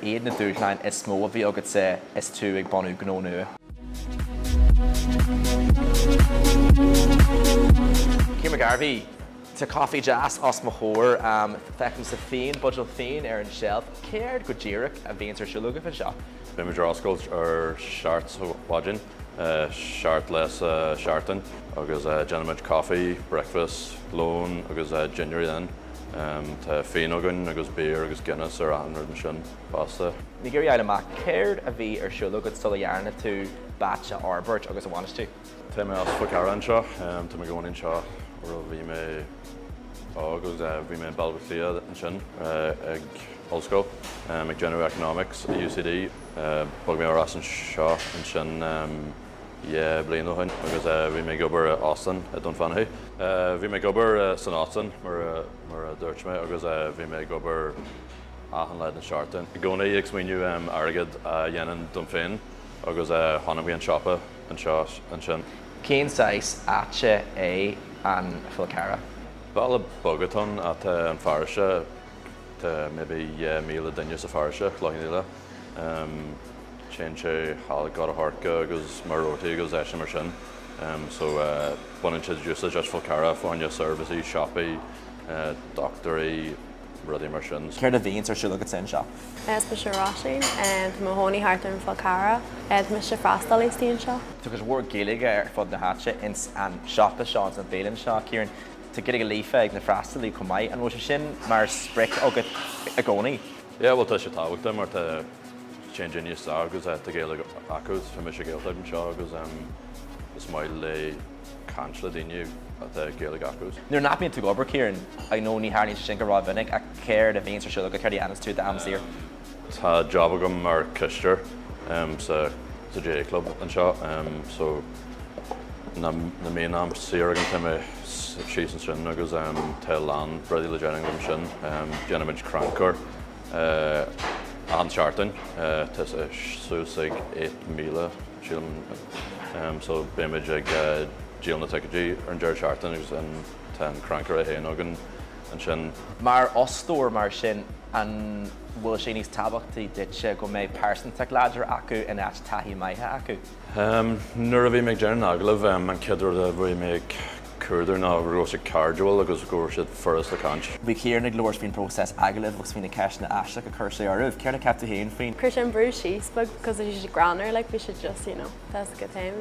iad na dúshláin is mó a bhí agatsa is tú ag bunú gnó nua? Ciarán McGarvey, Tá caife deas os mo chomhair. Feicimse fíon, buidéal fíon ar an tseilf. Céard go díreach a bhíonns ar siúl agaibh anseo? Beimid ar oscailt ar 7 sa mhaidin, 7 lá sa seachtain agus déanaimid coffee, breakfast, lón agus dinnéar then. Tá fíon againn agus beer agus Guinness ar achan rud ansin fosta. Ag iarraidh a fháil amach céard a bhí ar siúl agat sula dhearna tú Batch a fhorbairt agus a bhainistiú? Tá mé as Fál Carrach anseo. Tá mé i gcónaí anseo ó bhí mé óg agus bhí mé i mBaile Átha Cliath ansin ag ollscoil ag déanamh Economics i UCD. Bhog mé ar ais anseo ansin 2 bliain ó shin agus bhí mé ag obair i óstán i Dún Fionnachaidh. Bhí mé ag obair san óstán mar a dúirt mé agus bhí mé ag obair achan lá den seachtain. I gcónaí ag smaoineamh airgead a dhéanamh dom féin agus tháinig mé an siopa anseo ansin. Cén saghas áite é an Fál Carrach? Baile beag atá ann ach tá an pharóiste, tá maybe 2,000 duine sa pharóiste, Cloich Cheann Fhaola. Téann sé thall Gort a' Choirce agus Maigh Rotaí agus áiteanna mar sin. So baineann siad úsáid as Fál Carrach fá choinne seirbhísí, siopaí, dochtúirí, rudaí mar sin. Céard a bhíonns ar siúl agatsa anseo? Is mise Róisín. Tá mé i mo chónaí thart ar an Fál Carrach. Tá mise freastalaí istigh anseo. Tá cuid mhór Gaeilge ar fud na háite, ins an siopa seo, ins an bhialann seo, Ciarán. Tá Gaeilge líofa ag na freastalaí chomh maith. An raibh sé sin mar sprioc agat i gcónaí? Yeah, bhuel tá sé tábhachtach mar tá téann daoine isteach agus tá Gaeilge acu. Tá mise Gaeltacht anseo agus is maith le caint le daoine atá Gaeilge acu. Nuair nach mbíonn tú ag obair, Ciarán, I know ní tharlaíonn sé sin go rómhinic, ach céard a bhíonns ar siúl agat, céard a dhéananns tú i d'am saor? Tá job agam mar cisteoir sa sa GAA Club anseo so nuair nach mbíonn am saor agam tá mé síos ansin agus tá a lán rudaí le déanamh agam sin. Déanaimid crannchur achan seachtain, tá sé suas ag 8,000 sílim so beimid ag díol na ticéidí ar an deireadh seachtaine agus tá an crannchur é féin againn ansin. Mar fhostóir mar sin, an bhfuil sé níos tábhachtaí duitse go mbeidh pearsantacht láidir acu in áit taithí maithe acu? Nuair a bhí mé ag déanamh an agallaimh, an chéad rud a bhí mé ag cuardú ná go raibh siad cairdiúil agus go raibh siad furast le caint. Bhí Ciarán ag labhairt faoin bpróiseas agallaimh agus faoi na ceisteanna aisteacha a chuir sé oraibh. Céard a cheap tú féin faoin? Chuir sé an brú síos beag because bhí siad greannmhar like bhí siad just you know that's a good time.